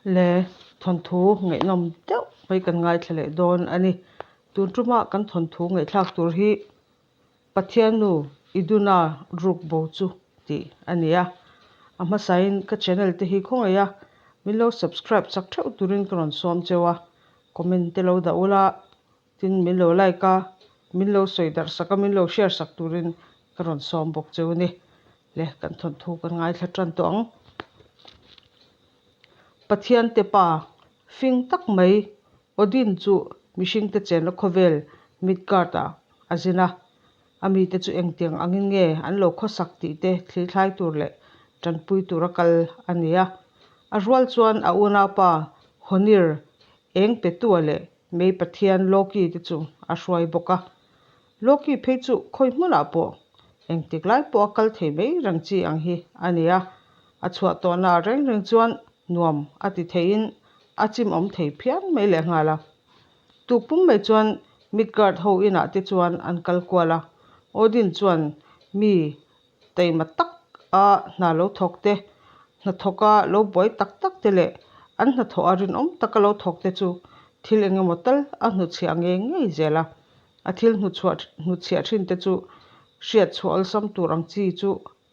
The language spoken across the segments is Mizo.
Le thawnthu ngaihnawm deuh mai kan ngaithla leh dawn a ni. Tun tuma kan thawnthu ngaihthlak tur hi Pathiannu Iduna ruk bo chu tih a ni a. A hmasain ka channel te hi khawngaih a, min lo subscribe chak theuh turin ka rawn sawm cheu a, comment te lo dah ula, tin min lo like a, min lo sawi darh sak a, min lo share sak turin ka rawn sawm bawk cheu a ni. Le kan thawnthu kan ngaithla tan tawh ang. Pathian te pa fing tak mai Odin chu mihringte chenna khawvel Midgard-ah a zin a, a mite chu engtiang angin nge an lo khawsak tih te thlithlai tur leh tanpui tura kal a ni a. A rual chuan a unaupa Honir eng petua leh Mei pathian Loki te chu a hruai bawk a. Loki phei chu khawi hmunah pawh engtik lai pawh a kal thei mai reng chi ang hi a ni a, a chhuah tawhna reng reng chuan nuam a ti theiin a chim awm thei phian mai lehnghal a. Tuk pum mai chuan Midgard ho inah te chuan an kal kual a, Odin chuan mi taima tak a hna lo thawk te, hnathawk a lo buai tak tak te leh an hnathawh a rinawm taka lo thawk te chu thil eng emaw tal a hnuchhiah ngei ngei zel a. A thil hnuchhuah hnuchhiah thin te chu hriat chhuah awlsam tur ang chi chu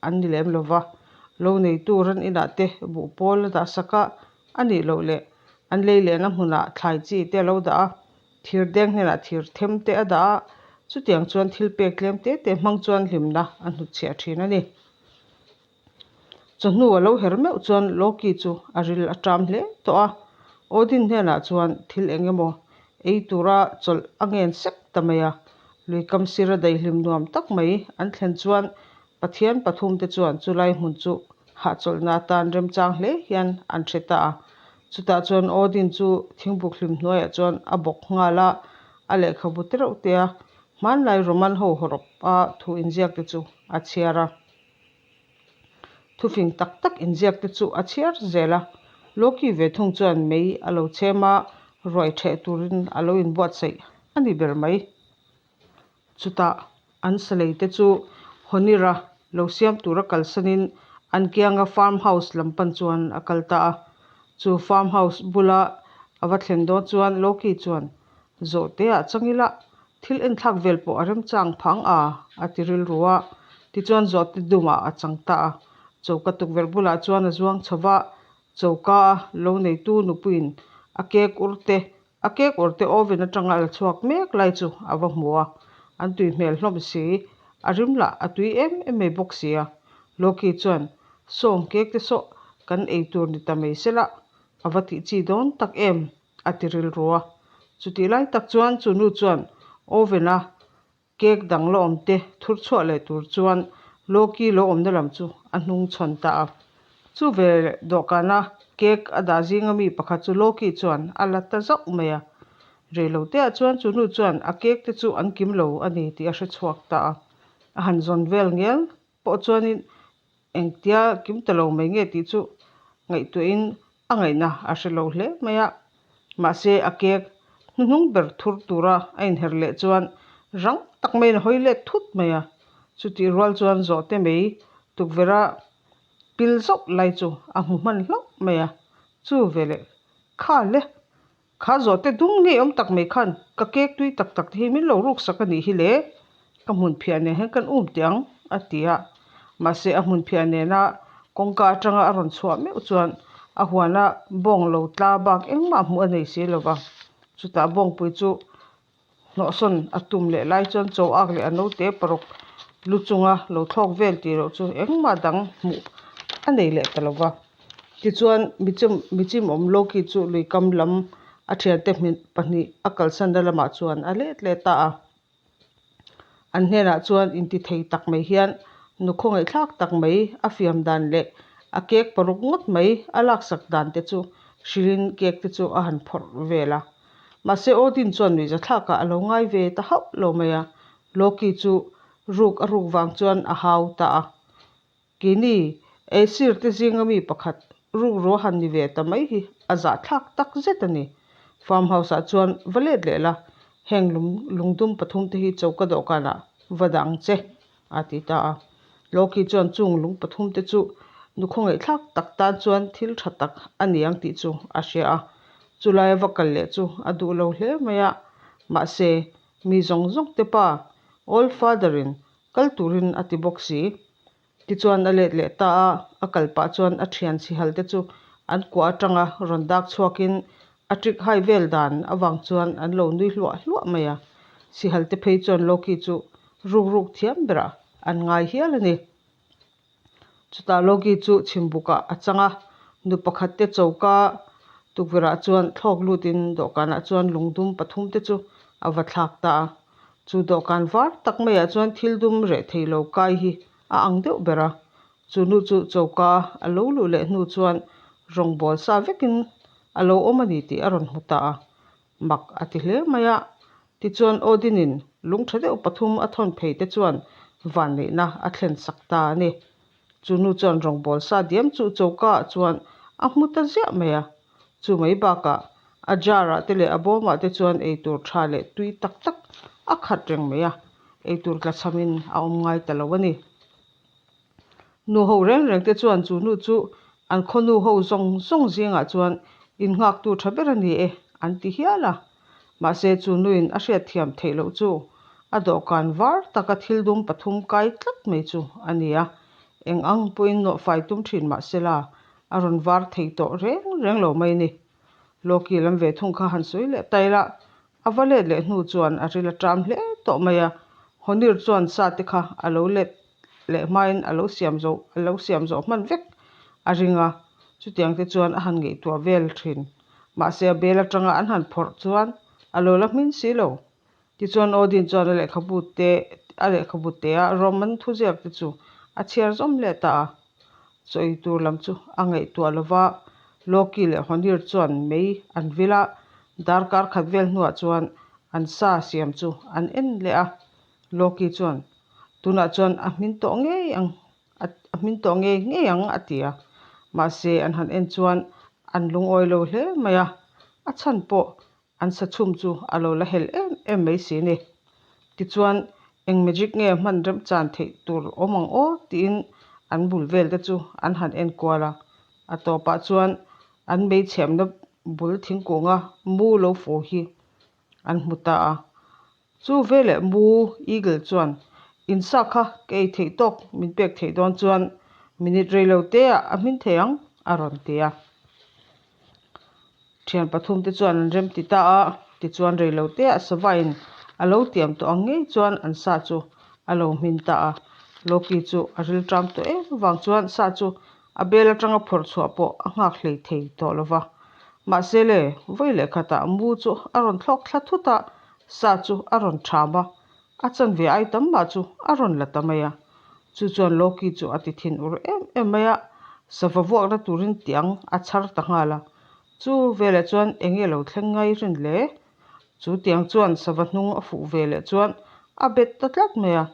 an ni lem lo va, lo neitu ran inah te buh pawl a dah sak a, a nih loh leh an lei lehna hmunah thlai chi te a lo dah a, thir deng hnenah thir them te a dah a, chutiang chuan thil pek tlem te te hmang chuan hlimna a hnutchhiah thin a ni. Chawhnu a lo her meuh chuan Loki chu a ril a ṭam hle tawh a, Odin hnenah chuan thil eng emaw ei tura chawlh a ngen sek ta mai a. Lui kam sira daihlim nuam tak mai an thlen chuan Pathian pathumte chuan chulai hmun chu hahchawlhna atan remchang hle hian an hre ta a. Chutah chuan Odin chu thingbuk hlim hnuaiah chuan a bawk nghal a, a lehkhabu tereuh te a hmanlai Roman ho hawrawp a thu inziak te chu a chhiar a. Thufing tak tak inziak te chu a chhiar zel a, Loki ve thung chuan mei a lo chhem a, ruai ṭheh turin a lo inbuatsaih a ni ber mai. Chutah an salei te chu Honira lo siam tura kalsanin an kianga farm house lam pan chuan a kal ta a. Chu farm house bula a va thlen dawn chuan Loki chuan Zawhte-ah chang ila Thil enthlak vel pawh a remchang phang a, a ti rilru a. Tichuan zawhte dumah a chang ta a. Choka tukverh bulah chuan a zuang chho va, choka a lo neitu nupuiin a cake ur te, a cake ur te oven atanga a la chhuak mek lai chu a va hmu a. An tui hmel hlawm si, a rim lah a tui em em mai bawk si a. Loki chuan, Sawng cake te saw kan ei tur ni ta mai sela, a va tih chi dawn tak em? a ti rilru a. Chutih lai tak chuan chu nu chuan oven a cake dang la awm te thur chhuah leh tur chuan Loki lo awmna lam chu a hnung chhawn ta a. Chu ve dawhkana cake a dah zinga mi pakhat chu Loki chuan a la ta zauh mai a. Reiloteah chuan chu nu chuan a cake te chu an kim lo a ni tih a hre chhuak ta a. A han zawn vel ngial pawh chuanin engtia kim ta lo mai nge tih chu ngaihtuahin a ngaihna a hre lo hle mai a. Mahse a cake hnuhnung ber thur tura a inher leh chuan rang tak maiin a hawi let thut mai a. Chutih rual chuan zawhte mai tukverha pil zauh lai chu a hmu hman hlauh mai a. Chu veleh kha le Kha zawhte dum ngei awm tak mai khan ka cake tui tak tak te hi min lo ruk sak a nih hi le, ka hmun phiah nen hian kan um teh ang a ti a. Mahse a hmun phiah nena kawngka atanga a rawn chhuah meuh chuan a huana bawng lo tla bak engmah hmuh a nei si lo va. Chutah bawngpui chu Hnawhsawn a tum leh lai chuan chaw ak leh a naute paruk lu chunga lo thlawk vel tih loh chu engmah dang hmuh a nei leh ta lo va. Tichuan michim awm Loki chu lui kam lam a thiante hmih pahnih a kalsanna lamah chuan a let leh ta a. An hnenah chuan intithei tak mai hian nu khawngaihthlak tak mai a fiam dan leh a cake paruk ngawt mai a laksak dan te chu hrilhin cake te chu a han phawrh vel a. Mahse Odin chuan nuihza thlakah a lo ngai ve ta hauh lo mai a, Loki chu ruk a ruk vang chuan a hau ta a. Keini Aesir te zinga mi pakhat rukru a han ni ve ta mai hi a zahthlak tak zet a ni. Farm house ah chuan va let leh la, heng lungdum pathum te hi choka dawhkanah va dah ang che, a ti ta a. Loki chuan chung lung pathum te chu Nu khawngaihthlak tak tan chuan thil tha tak a ni ang tih chu a hria a, chulai a va kal leh chu a duh lo hle mai a. Mahse, mi zawng zawng te pa, Old Father-in kal turin a ti bawk si. Tichuan a let leh ta a, a kal pah chuan a thian sihal te chu an kua atanga rawn dak chhuakin a trick hai vel dan avang chuan an lo nui hluah hluah mai a. Sihal te phei chuan Loki chu ruk ruk thiam berah an ngai hial a ni. Chutah Loki chu chhimbukah a chang a, nu pakhat te choka tukverhah chuan thlawk lutin dawhkanah chuan lungdum pathum te chu a va thlak ta a. Chu dawhkan var tak maiah chuan thil dum reh thei lo kai hi a ang deuh ber a. Chu nu chu choka a lo luh leh hnu chuan rawngbâwl sa vekin a lo awm a ni tih a rawn hmu ta a. Mak a ti hle mai a. Tichuan Odin-in lung tha deuh pathum a thawn phei te chuan vanneihna a thlen sak ta a ni. Chu nu chuan rawngbâwl sa diam chu choka ah chuan a hmu ta ziah mai a. Chu mai bakah a jar ah te leh a bawmah te chuan eitur tha leh tui tak tak a khat reng mai a, eitur tlachhamin a awm ngai ta lo a ni. Nu ho reng reng te chuan chu nu chu an khaw nu ho zawng zawng zingah chuan innghaktu tha ber a ni e an ti hial a. Mahse chu nuin a hriatthiam theih loh chu a dawhkan var taka thil dum pathum kai tlat mai chu a ni a. Eng ang pawhin nawhfai tum thin mahsela a rawn var thei tawh reng reng lo mai ni. Loki lam ve thung kha han sawi leh ta ila, a va let leh hnu chuan a ril a ṭam hle tawh mai a. Honir chuan sa te kha a lo let leh hmain a lo siam zo a lo siam zawh hman vek a ring a, chutiang te chuan a han ngaihtuah vel thin. Mahse a bel atanga an han phawrh chuan a lo la hmin si lo. Tichuan Odin chuan a lehkhabu te a lehkhabu tea Roman thuziak te chu a chhiar zawm leh ta a. Chaw ei tur lam chu a ngaihtuah lova Loki leh Honir chuan mei an vil a, darkar khat vel hnuah chuan an sa siam chu an en leh a. Loki chuan, Tunah chuan a hmin tawh ngei ang, a hmin tawh ngei ngei ang, a ti a. Mahse, an han en chuan an lungawi lo hle mai a, a chhan pawh an sa chhum chu a lo la hel em em mai si ni. Tichuan, eng magic nge hman remchan theih tur awm ang aw tiin an bul vel te chu an han en kual a. A tawpah chuan an meichhemna bul thingkunga mu lo fu hi an hmu ta a. Chu veleh mu Eagle chuan in sa kha ka ei theih tawk min pek theih dawn chuan minute rei lo te ah a hmin thei ang a rawn ti a. Thian pathum te chuan an rem ti ta a, tichuan rei lo te ah sava-in a lo tiam tawh ang ngei chuan an sa chu a lo hmin ta a. Loki chu a rilṭam tawh em avang chuan sa chu A bel atanga phawrh chhuah pawh a nghak hlei thei tawh lo va. Mahse le, vawi leh khatah mu chu a rawn thlawk thla thut a, sa chu a rawn ṭham a, a chanve ai tam mah chu a rawn la ta mai a. Chu chuan Loki chu a ti thin ur em em mai a, sava vuakna turin tiang a chhar ta nghal a. Chu veleh chuan eng nge lo thleng ngai rin le? Chu tiang chuan sava hnung a fuh veleh chuan a bet ta tlat mai a.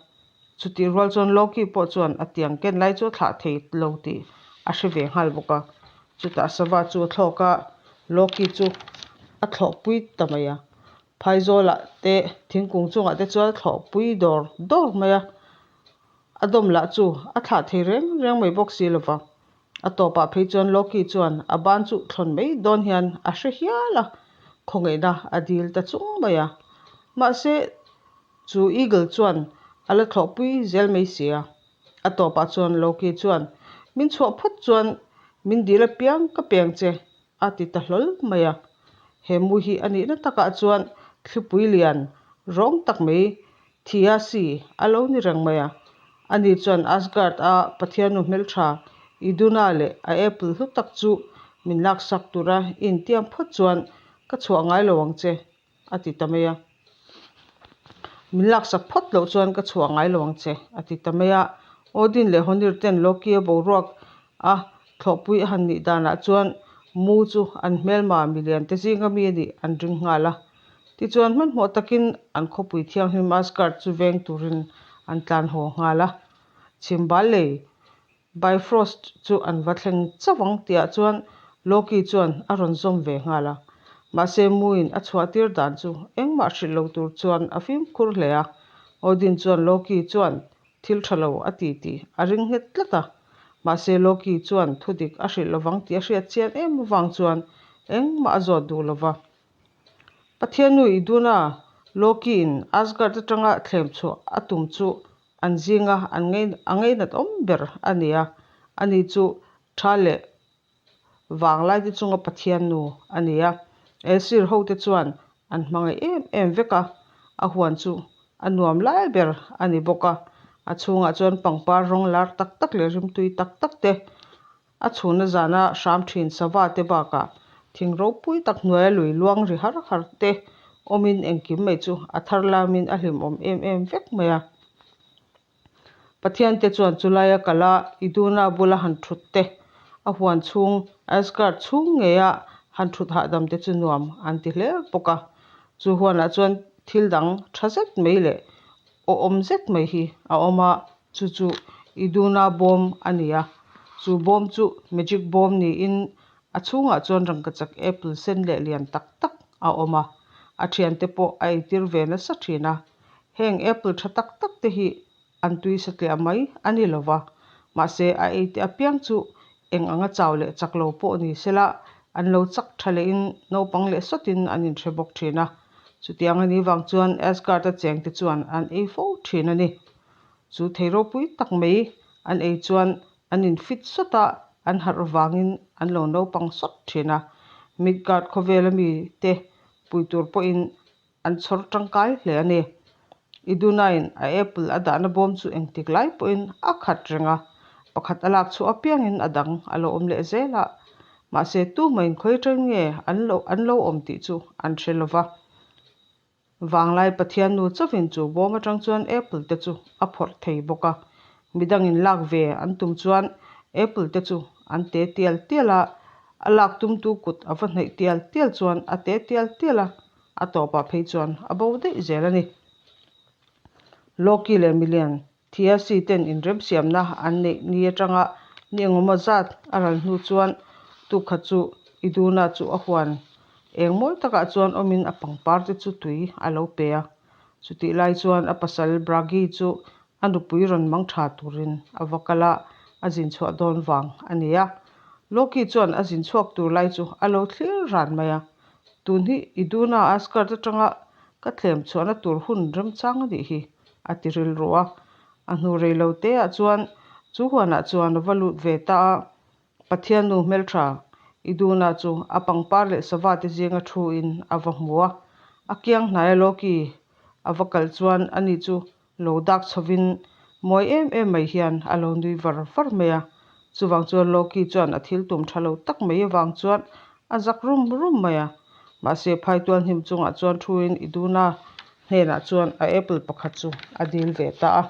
Chutih rual chuan Loki pawh chuan a tiang ken lai chu a thlah thei lo tih a hre ve nghal bawk a. Chutah sava chu a thlawk a, Loki chu a thlawhpui ta mai a. Phaizawlah te thingkung chungah te chuan a thlawhpui dawr dawr mai a. A dawm lah chu a thlah thei reng reng mai bawk si lova. A tawpah phei chuan Loki chuan a ban chu thlawn mai dawn hian a hre hial a, khawngaihna a dil ta chung mai a. Mahse. Chu Eagle chuan a la thlawhpui zel mai si a. A tawpah chuan Loki chuan, Min chhuah phawt chuan min dil apiang ka peng che, a ti ta hlawl mai a. He mu hi a nihna takah chuan thlipui lian rawng tak mai Thiasi a lo ni reng mai a. Ani chuan Asgard-a pathiannu hmeltha Iduna leh a apple hlu tak chu min laksak tura i intiam phawt chuan ka chhuah ngai lo ang che, a ti ta mai a. Min laksak phawt loh chuan ka chhuah ngai lo ang che, a ti ta mai a. Odin leh Honir ten Loki-a boruak a thlawhpui a han nih danah chuan mu chu an hmelma milian te zinga mi a nih an ring nghal a. Tichuan hmanhmawh takin an khawpui thianghlim Asgard chu veng turin an tlan haw nghal a. Chhimbal lei Bifrost chu an va thleng chauh ang tihah chuan Loki chuan a rawn zawm ve nghal a. Mahse Muin a chhuah tir dan chu engmah hrilh lo tur chuan a fimkhur hle a. Odin chuan Loki chuan thil tha lo a ti tih a ring nghet tlat a. Mahse Loki chuan thudik a hrilh lovang tih a hriat chian em avang chuan engmah a zawt duh lova. Pathiannu Iduna, Loki-in Asgard atanga thlem chhuah a tum chu an zinga an a ngainat awm ber a ni a, ani chu tha leh vanglai te chunga Pathiannu a ni a. Aesir hote chuan an hmangaih em em vek a, a huan chu a nuam lai ber a ni bawk a, a chhungah chuan pangpar rawng lar tak tak leh rimtui tak tak te A chhunna zana hram thin sava te bakah thing ropui tak hnuaia lui luang ri har har te awmin engkim mai chu a thar lamin a hlimawm em em vek mai a. Pathian te chuan chulaia kala Iduna bula han thut te, a huan chhung Asgard chhung ngeia han thut hahdam te chu nuam an ti hle bawk a. Chu huanah chuan thil dang tha zet mai leh awhawm zet mai hi a awm a, chu chu Iduna bawm a ni a, chu bawm chu magic bawm niin a chhungah chuan rangkachak apple sen leh lian tak tak a awm a, a thiante pawh a eitir ve nasa thin a, heng apple tha tak tak te hi an tui satliah mai a ni lo va, mahse a eite apiang chu eng anga chau leh chak lo pawh ni sela an lo chak tha lehin naupang leh sawtin an inhre bawk thin a. Chutiang a nih vang chuan Asgard-a chengte chuan an ei fo thin a ni. Chu thei ropui tak mai an ei chuan an infit sawt a, an harh vangin an lo naupang sawt thin a. Midgard khawvela mite pui tur pawhin an chhawr tangkai hle a ni. Iduna-in a apple a dahna bawm chu engtik lai pawhin a khat reng a, pakhat a lak chhuah apiangin a dang a lo awm leh zel a. Mahse, tumah inkhawi ṭan nge an lo an lo awm tih chu an hre lo va. Vanglai Pathian nu chauhin chu bawm aṭang chuan apple te chu a phawrh thei bawk a. Midangin lak ve an tum chuan apple te chu an te tial tial a, a lak tumtu kut a va hnaih tial tial chuan a te tial tial a, a tawpah phei chuan a bo daih zel a ni. Loki leh Milian Thiasi ten inremsiamna an neih ni atanga ni engemaw zat a ral hnu chuan tukhat chu Iduna chu a huan eng mawi takah chuan awmin a pangpar te chu tui a lo pe a. Chutih lai chuan a pasal Bragi chu a nupui rawn mang tha turin a va kal a, a zin chhuah dawn vang a ni a. Loki chuan a zin chhuak tur lai chu a lo thlir ran mai a. Tun hi Iduna Asgard atanga ka thlem chhuahna tur hun remchang a nih hi, a ti rilru a. A hnu rei lo te ah chuan chu huanah chuan a va lut ve ta a, Pathian nu hmeltha Iduna chu a pangpar leh sava te zinga thu in a va hmu a. A kiang hnaia Loki a va kal chuan ani chu Lo dak chhovin mawi em em mai hian a lo nui var var mai a. Chuvang chuan Loki chuan a thil tum tha lo tak mai avang chuan a zak rum rum mai a. Mahse phaitual hnim chungah chuan thuin Iduna hnenah chuan a apple pakhat chu a dil ve ta a.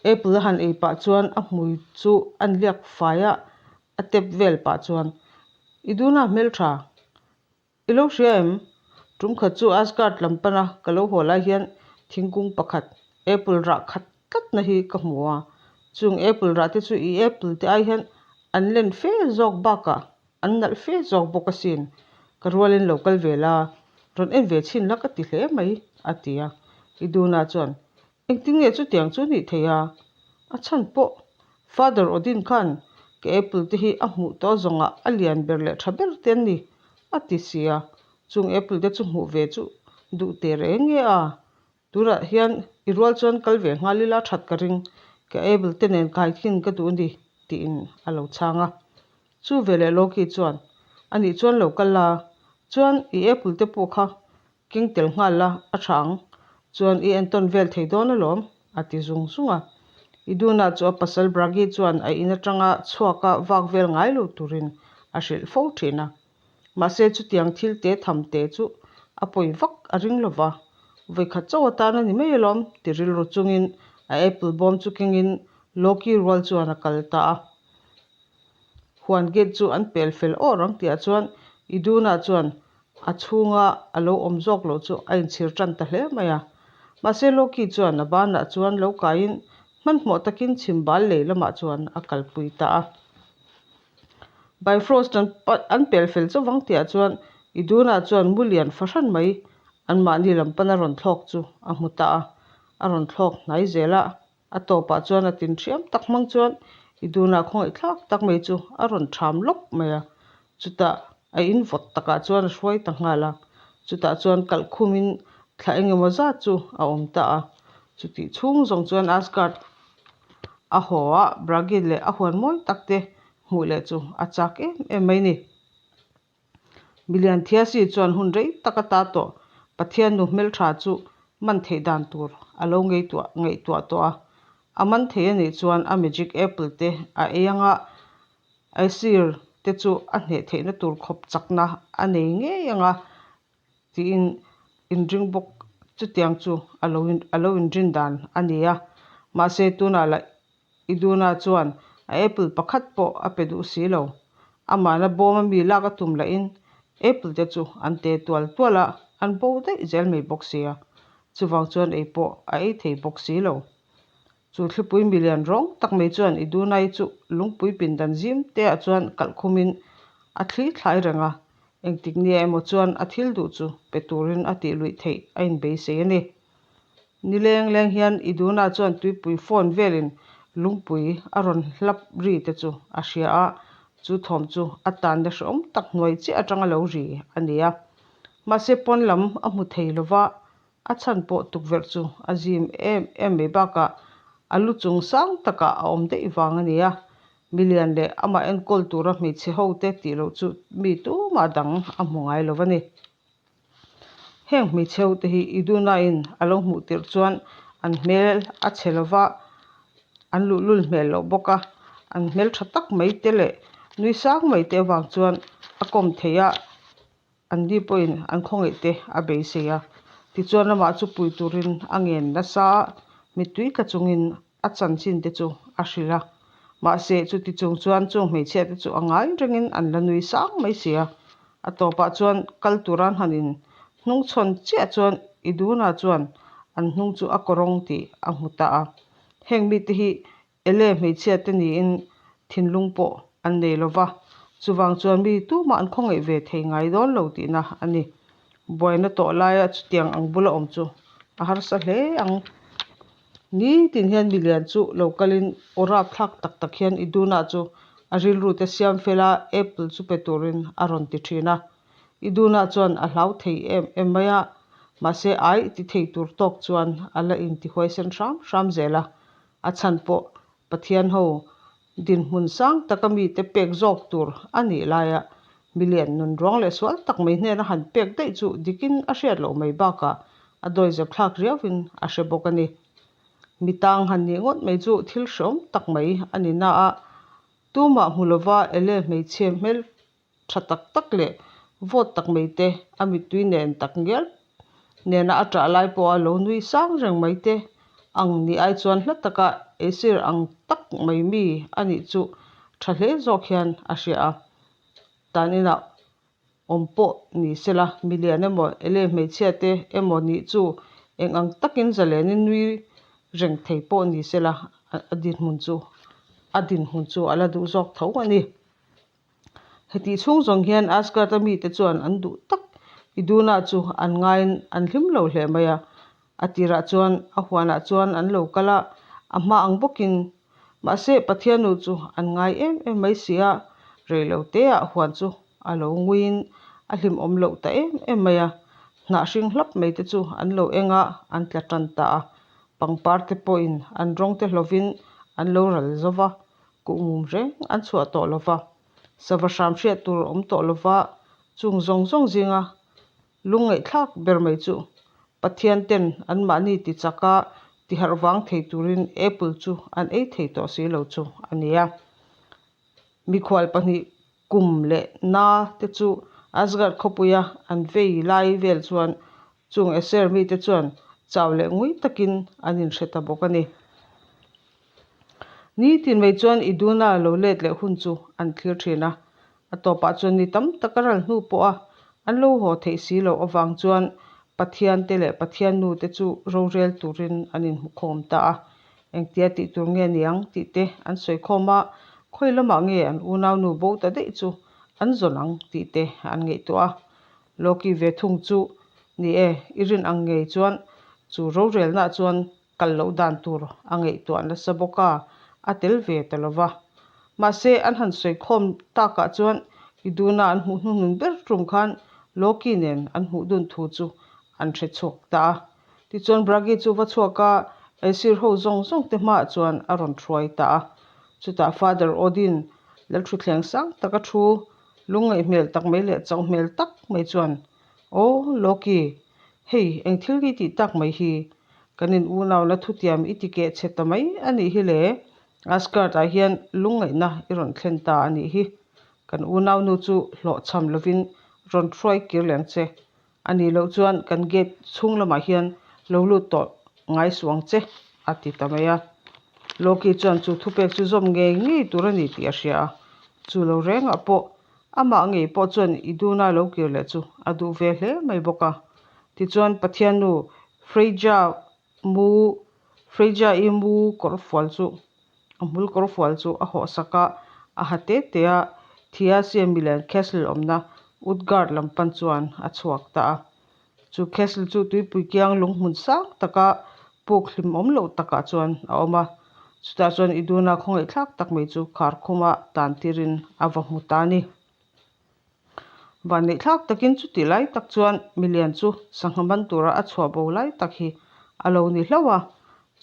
Apple a han ei pah chuan a hmui chu a nliak fai a, a tep vel pah chuan, Iduna hmeltha, I lo hria em? Tum khat chu Asgard lam pana ka lo haw lai hian thingkung pakhat apple rah khat tlatna hi ka hmu a. Chung apple rah te chu i apple te ai hian an len fe zawk bakah an nalh fe zawk bawk asin. Ka rualin lo kal ve la, rawn en ve chhin la ka ti hle mai, a ti a. Iduna chuan, Engtin nge chutiang chu nih theih a? A chhan pawh Father Odin khan ka apple te hi a hmuh tawh zawngah a lian ber leh tha ber te an ni a ti si a, chung apple te chu hmuh ve chu duh teh reng nge a? Tunah hian i rual chuan kal ve nghal ila that ka ring, ka apple te nen kai khin ka duh a ni tiin a lo chhang a. Chu veleh Loki chuan, Anih chuan lo kal la, chuan i apple te pawh kha Keng tel nghal la, a tha ang. Chuan i entawn vel thei dawn alawm, a ti zung zung a. Iduna chu a pasal Bragi chuan a in atanga chhuaka vak vel ngai lo turin a hrilh fo thin a. Mahse chutiang thil te tham te chu a pawi vak a ring lo va, vawikhat chauh atan a ni mai alawm ti rilru chungin a apple bawm chu kengin Loki rual chuan a kal ta a. Huan gate chu an pel fel awr ang tihah chuan Iduna chuan A chhunga a lo awm zawk loh chu a inchhir tan ta hle mai a. Mahse Loki chuan a banah chuan lo kaiin hmanhmawh takin chhimbal lei lamah chuan a kalpui ta a. Bifrost an an pel fel chauh vang tihah chuan Iduna chuan mu lian fahran mai anmahni lam pana rawn thlawk chu a hmu ta a. A rawn thlawk hnai zel a. A tawpah chuan a tin hriam tak hmang chuan Iduna khawngaihthlak tak mai chu a rawn ṭham lawp mai a. Chutah a in vawt takah chuan a hruai ta nghal a. Chutah chuan kalh khumin thla eng emaw zat chu a awm ta a. Chutih chhung zawng chuan Asgard a haw a, Bragi leh a huan mawi tak te hmuh leh chu a chak em em mai ni. Milian Thiasi chuan hun rei tak ata tawh Pathian nu hmeltha chu man theih dan tur a lo ngaihtuah ngaihtuah tawh a. A man thei a nih chuan a magic apple te a ei anga Aesir te chu a hneh theihna tur khawp chakna a nei ngei anga tiin inring bawk chutiang chu a lo a lo inrin dan a ni a. Mahse tunah lah Iduna chuan a apple pakhat pawh a pe duh si lo. Amahna bawm a mi lak a tum lahin apple te chu an te tual tual a, an bo daih zel mai bawk si a. Chuvang chuan ei pawh a ei thei bawk si lo. Chu thlipui milian rawng tak mai chuan Idunai chu lungpui pindan zim te ah chuan kalh khumin a thli thlai reng a, engtik nia emaw chuan a thil duh chu pe turin a tih luih theih a inbeisei a ni. Ni leng leng hian Iduna chuan tuipui phone velin lungpui a rawn hlap ri te chu a hria a, chu thawm chu a tanna hrehawm tak hnuai chiah atanga lo ri a ni a. Mahse pawn lam a hmu thei lova, a chhan pawh tukverh chu a zim em em mai bakah a lu chung sang takah a awm daih vang a ni a. Milian leh amah enkawl tura hmeichhe ho te tih loh chu mi tumah dang a hmu ngai lo a ni. Heng hmeichhe ho te hi Iduna-in a lo hmuh tirh chuan an hmel a chhe lo va, an luhlul hmel loh bawk a, an hmel tha tak mai te leh nui sang mai te avang chuan a kawm thei a, an ni pawhin an khawngaih te a beisei a. Tichuan amah chu pui turin a ngen nasa a, mittui tla chungin a chanchin te chu a hrilh a. Mahse, chuti chung chuan chung hmeichhia te chu a ngai rengin an la nui sang mai si a. A tawpah chuan kal tura an han in hnungchhawn chiah chuan Iduna chuan an hnung chu a kawrawng tih a hmu ta a. Heng mite hi Ele hmeichhia te niin thinlung pawh an nei lo va, chuvang chuan mi tumah an khawngaih ve thei ngai dawn lo tihna a ni. Buaina tawh laia chutiang ang bula awm chu a harsa hle ang. Nitin hian milian chu lo kalin aw rapthlak tak tak hian Iduna chu a rilru te siam fel a, apple chu pe turin a rawn ti thin a. Iduna chuan a hlau thei em em mai a, mahse ai ti thei tur tawk chuan a la intihuaisen hram hram zel a. A chhan pawh Pathian ho dinhmun sang taka mite pek zawk tur a nih laia milian nun ruang leh sual tak mai hnena han pek daih chu dikin a hriat loh mai bakah a dawizep thlak riauin a hre bawk a ni. Mi tang han nih ngawt mai chu thil hreawm tak mai a ni na a, tumah hmu lova ele hmeichhia hmel tha tak tak leh vawt tak mai te, a mittui nen tak ngial nena a ṭah lai pawha lo nui sang reng mai te ang nih ai chuan hla taka eisir ang tak mai mi a nih chu tha hle zawk hian a hria a. Tan inah awm pawh ni sela, milian emaw ele hmeichhia te emaw nih chu eng ang takin zalenin nui reng thei pawh ni sela a dinhmun chu a dinhmun chu a la duh zawk tho a ni. Hetih chhung zawng hian Asgard-a mite chuan an duh tak Iduna chu an ngaiin an hlim lo hle mai a. A tirah chuan a huanah chuan an lo kal a, a hma ang bawkin. Mahse, Pathiannu chu an ngai em em mai si a, rei lo teah huan chu a lo nguiin a hlimawm loh ta em em mai a. Hnah hring hlap mai te chu an lo eng a, an tla tan ta a. Pangpar te pawhin an rawng te hlovin an lo ral zo va, Kuhmum reng an chhuah tawh lo va, sava hram hriat tur a awm tawh lo va, chung zawng zawng zinga lungngaihthlak ber mai chu Pathian ten anmahni ti chaka ti harh vang thei turin apple chu an ei thei tawh si lo chu a ni a. Mikhual pahnih kum leh na te chu Asgard khawpuia an vei lai vel chuan chung Aesir mite chuan chau leh ngui takin an inhre ta bawk a ni. Nitin mai chuan Iduna lo let leh hun chu an thlir thin a, a tawpah chuan ni tam tak a ral hnu pawha an lo haw theih si loh avang chuan Pathian te leh Pathian nu te chu rorel turin an inhmukhawm ta a. Engtia tih tur nge niang tih te an sawikhawm a, khawi lamah nge an unaunu bo ta daih chu an zawn ang tih te an ngaihtuah a. Loki ve thung chu ni e, i rin ang ngei chuan chu rorelnaah chuan. kal loh dan tur a ngaihtuah nasa bawk a, a tel ve ta lo va. Mahse, an han sawi khawm takah chuan Iduna an hmuh hnuhnun ber tum khan Loki nen an hmuh dun thu chu an hre chhuak ta a. Tichuan Bragi chu va chhuak a, Aesir ho zawng zawng te hmaah chuan a rawn hruai ta a. Chutah Father Odin, Lalthuthleng sang taka thu lungngaih hmel tak mai leh chauh hmel tak mai chuan, Aw, Loki, hei eng thil nge i tih tak mai hi? Kan in unauna thutiam i ti keh chhe ta mai a nih hi le, Asgard-ah hian lungngaihna i rawn thlen ta a nih hi. Kan unaunu chu hlawhchham lovin rawn hruai kir leng che. A nih loh chuan kan gate chhung lamah hian lo lut tawh ngai suh ang che, a ti ta mai a. Loki chuan chu thupek chu zawm ngei ngei tur a ni tih a hria a. Chu lo rengah pawh amah ngei pawh chuan Iduna lo kir leh chu a duh ve hle mai bawk a. Tichuan Pathiannu Freyja Mu Freyja-i mu kawrfual chu a hmul kawrfual chu a hawh sak a, a ha te te a, Thiasia milian castle awmna Utgard lam pan chuan a chhuak ta a. Chu castle chu tuipui kiang lung hmun sang taka puk hlim awm loh takah chuan a awm a, chutah chuan Iduna khawngaihthlak tak mai chu khar khuma tan tirin a va hmu ta a ni. Vanneihthlak takin chuti lai tak chuan milian chu sangha man tura a chhuah bo lai tak hi a lo ni hlauh a,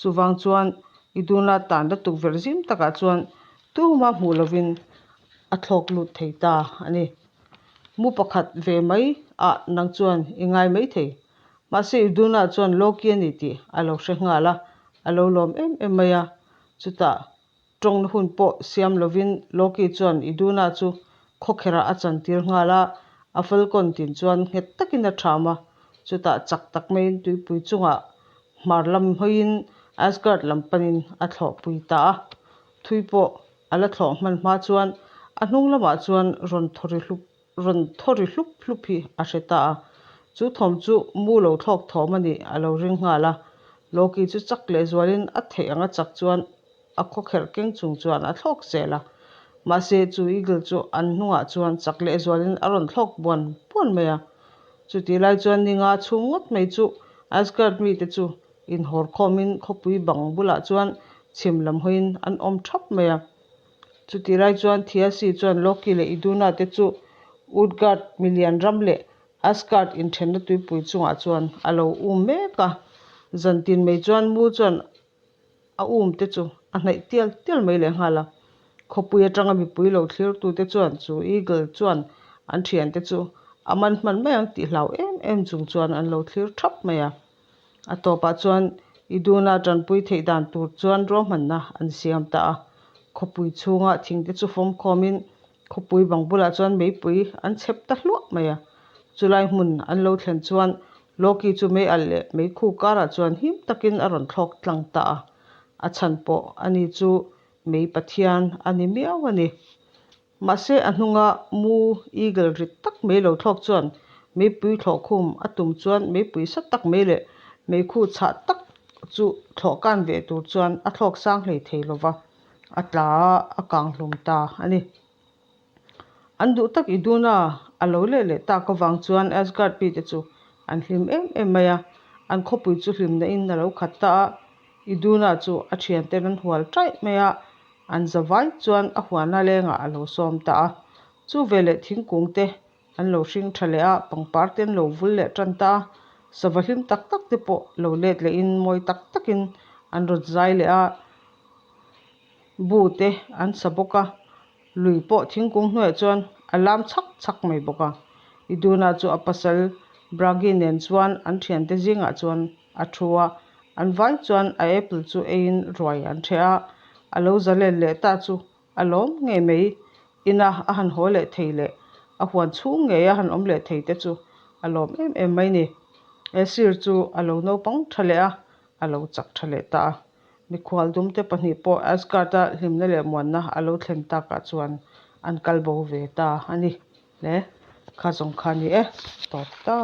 chuvang chuan Iduna tanna tukverh zim takah chuan tuma hmuh lovin a thlawk lut thei ta a ni. Mu pakhat ve mai ah nang chuan i ngai mai thei. Mahse Iduna chuan Loki a ni tih a lo hre nghal a, a lo lawm em em mai a, chutah Tawngna hun pawh siam lovin Loki chuan Iduna chu khawkherah a chantir nghal a, a falcon tin chuan nghet takin a ṭham a, chutah chak tak maiin tuipui chungah hmar lam hawiin Asgard lam panin a thlawhpui ta a. Thui pawh a la thlawh hman hma chuan a hnung lamah chuan rawn thaw ri hlup rawn thaw ri hlup hlup hi a hre ta a, chu thawm chu mu lo thlawk thawm a nih a lo ring nghal a, Loki chu chak lehzualin a theih anga chak chuan a khawkherh keng chung chuan a thlawk zel a, mahse chu eagle chu an hnungah chuan chak lehzualin a rawn thlawk buan buan mai a. Chutih lai chuan ni nga chhung ngawt mai chu Asgard mite chu inhawr khawmin khawpui bang bulah chuan chhim lam hawiin an awm thap mai a. Chutih lai chuan Thiasi chuan Loki leh Iduna te chu Utgard milian ram leh Asgard inthenna tuipui chungah chuan a lo um mek a. Zantin mai chuan mu chuan a um te chu a hnaih tial tial mai leh nghal a. Khawpui atanga mipui lo thlirtute chuan chu eagle chuan an thiante chu a man hman mai ang tih hlau em em chung chuan an lo thlir thap mai a. A tawpah chuan Iduna tanpui theih dan tur chuan ruahmanna an siam ta a. Khawpui chhunga thingte chu fawm khawmin khawpui bang bulah chuan meipui an chhep ta hluah mai a. Chulai hmun an lo thlen chuan Loki chu mei alh leh meikhu karah chuan him takin a rawn thlawk tlang ta a, a chhan pawh ani chu mei pathian a ni miau a ni. Mahse a hnunga mu eagle rit tak mai lo thlawk chuan meipui thlawh khum a tum chuan meipui sa tak mai leh meikhu chhah tak chu thlawh kan ve tur chuan a thlawk sang hlei thei lova, a tla a, a kang hlum ta a ni. An duh tak Iduna a lo leh leh tak avang chuan Asgard mite chu an hlim em em mai a, an khawpui chu hlimna in a lo khat ta a, Iduna chu a thianten an hual taih mai a, an zavai chuan a huana lengah a lo sawm ta a, chu veleh thingkung te an lo hring tha leh a, pangpar te an lo vul leh tan ta a, sava hlim tak tak te pawh lo let lehin mawi tak takin an rawn zai leh a, bu te an sa bawk a. Lui pawh thingkung hnuaiah chuan a lam chhak chhak mai bawk a. Iduna chu a pasal Bragi nen chuan an thiante zingah chuan a thu a, an vai chuan a apple chu eiin ruai an ṭheh a, a lo zalen leh ta chu a lawm ngei mai. Ina a han haw leh thei leh a huan chhung ngei a han awm leh thei te chu a lawm em em mai ni. Esir chu a lo naupang ṭha leh a, a lo chak ṭha leh ta a. Mikhual dumte pahnih pawh Asgard-a hlimna leh muanna a lo thlen takah chuan an kal bo ve ta a ni. Le, kha zawng kha a ni e, tawp ta.